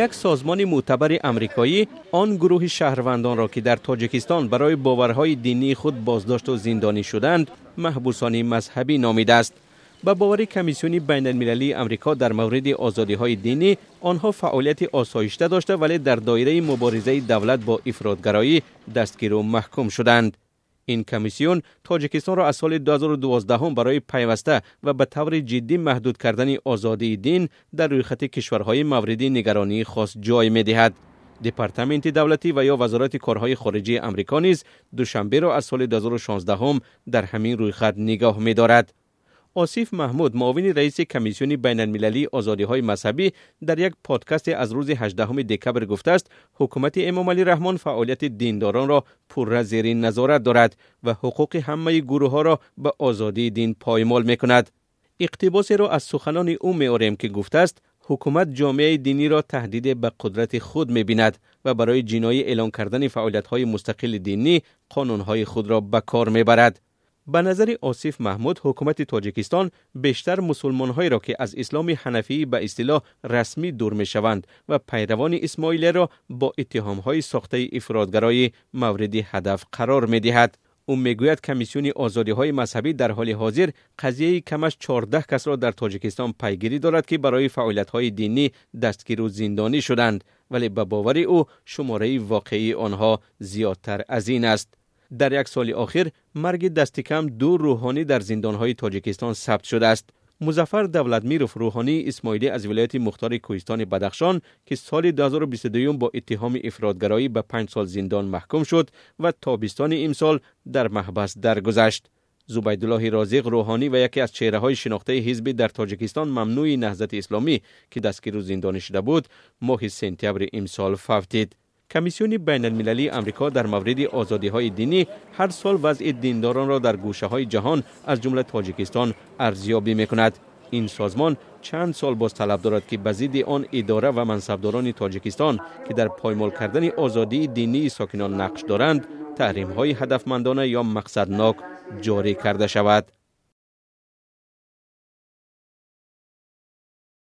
Як созмони мӯътабари амрикоӣ он гурӯҳи шаҳрвандонро, ки дар Тоҷикистон барои боварҳои динии худ боздошт ва зиндонӣ шуданд, маҳбусони мазҳабӣ номидааст. Ба бовари Комиссиони байналмилалии Амрико дар мавриди озодиҳои динӣ, онҳо фаъолияти осоишта дошта, вале дар доираи муборизаи давлат бо ифротгароӣ дастгир ва маҳкум шуданд. Ин комиссион Тоҷикистонро аз соли 2012 барои пайваста ва ба таври ҷиддӣ маҳдуд кардани озодии дин дар рӯйхати кишварҳои мавриди нигаронии хос ҷой медиҳад. Департаменти давлатӣ ва ё Вазорати корҳои хориҷии Амрико низ Душанберо аз соли 2016 дар ҳамин рӯйхат нигоҳ медорад. Осиф Маҳмуд, муовини раиси Комиссиони байналмилалии озодиҳои мазҳабӣ, дар як подкасте аз рӯзи 18 декабр гуфтааст, ҳукумати Эмомалӣ Раҳмон фаъолияти диндоронро пурра зери назорат дорад ва ҳуқуқи ҳамаи гурӯҳҳоро ба озодии дин поймол мекунад. Иқтибосеро аз суханони ӯ меорем, ки гуфтааст, ҳукумат ҷомеаи диниро таҳдиде ба қудрати худ мебинад ва барои ҷиноӣ эълон кардани фаъолиятҳои мустақили динӣ қонунҳои худро ба кор мебарад. Ба назари Осиф Маҳмуд, ҳукумати Тоҷикистон бештар мусулмонҳоеро, ки аз исломи ҳанафӣ ба истилоҳ расмӣ дур мешаванд ва пайравони исмоилияро бо иттиҳомҳои сохтаи ифротгароӣ мавриди ҳадаф қарор медиҳад. Ӯ мегӯяд, Комиссиони озодиҳои мазҳабӣ дар ҳоли ҳозир қазияи камаш 14 касро дар Тоҷикистон пайгирӣ дорад, ки барои фаъолиятҳои динӣ дастгиру зиндонӣ шуданд, вале ба бовари ӯ шумораи воқеии онҳо зиёдтар аз ин аст. Дар як соли охир марги дастикам 2 рӯҳонӣ дар зиндонҳои Тоҷикистон сабт шудааст. Музаффар Давлатмиров, рӯҳонии исмоилӣ аз вилояти мухтори Кӯҳистони Бадахшон, ки соли 2022 бо иттиҳоми ифротгароӣ ба 5 сол зиндон маҳкум шуд ва тобистони имсол дар маҳбас даргузашт. Зубайдуллоҳи Розиқ, рӯҳонӣ ва яке аз чеҳраҳои шинохтаи ҳизби дар Тоҷикистон мамнӯи Наҳзати Исломӣ, ки дастгиру зиндонӣ шуда буд, моҳи сентябри имсол фавтид. Комиссиони байналмилалии Амрико дар мавриди озодиҳои динӣ ҳар сол вазъи диндоронро дар гӯшаҳои ҷаҳон, аз ҷумла Тоҷикистон, арзёбӣ мекунад. Ин созмон чанд сол боз талаб дорад, ки ба зидди он идора ва мансабдорони Тоҷикистон, ки дар поймол кардани озодии динии сокинон нақш доранд, таҳримҳои ҳадафмандона ё мақсаднок ҷорӣ карда шавад.